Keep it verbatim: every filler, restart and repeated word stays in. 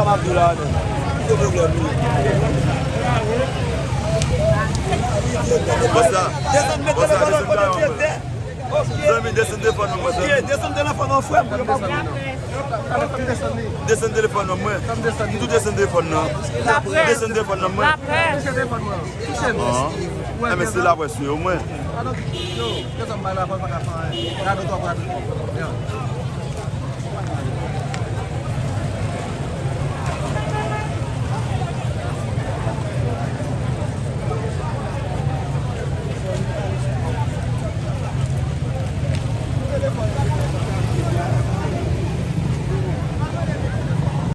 Abdou la, non. Ki pwoblèm li? Bòs la. Desann, met telefòn nan kote l ye. Zanmi, desann telefòn nan mwen, zanmi. Desann telefòn nan, frè m. Desann telefòn nan mwen. M tou desann telefòn nan. Desann telefòn nan mwen. Enben, se laprès yo, mwen.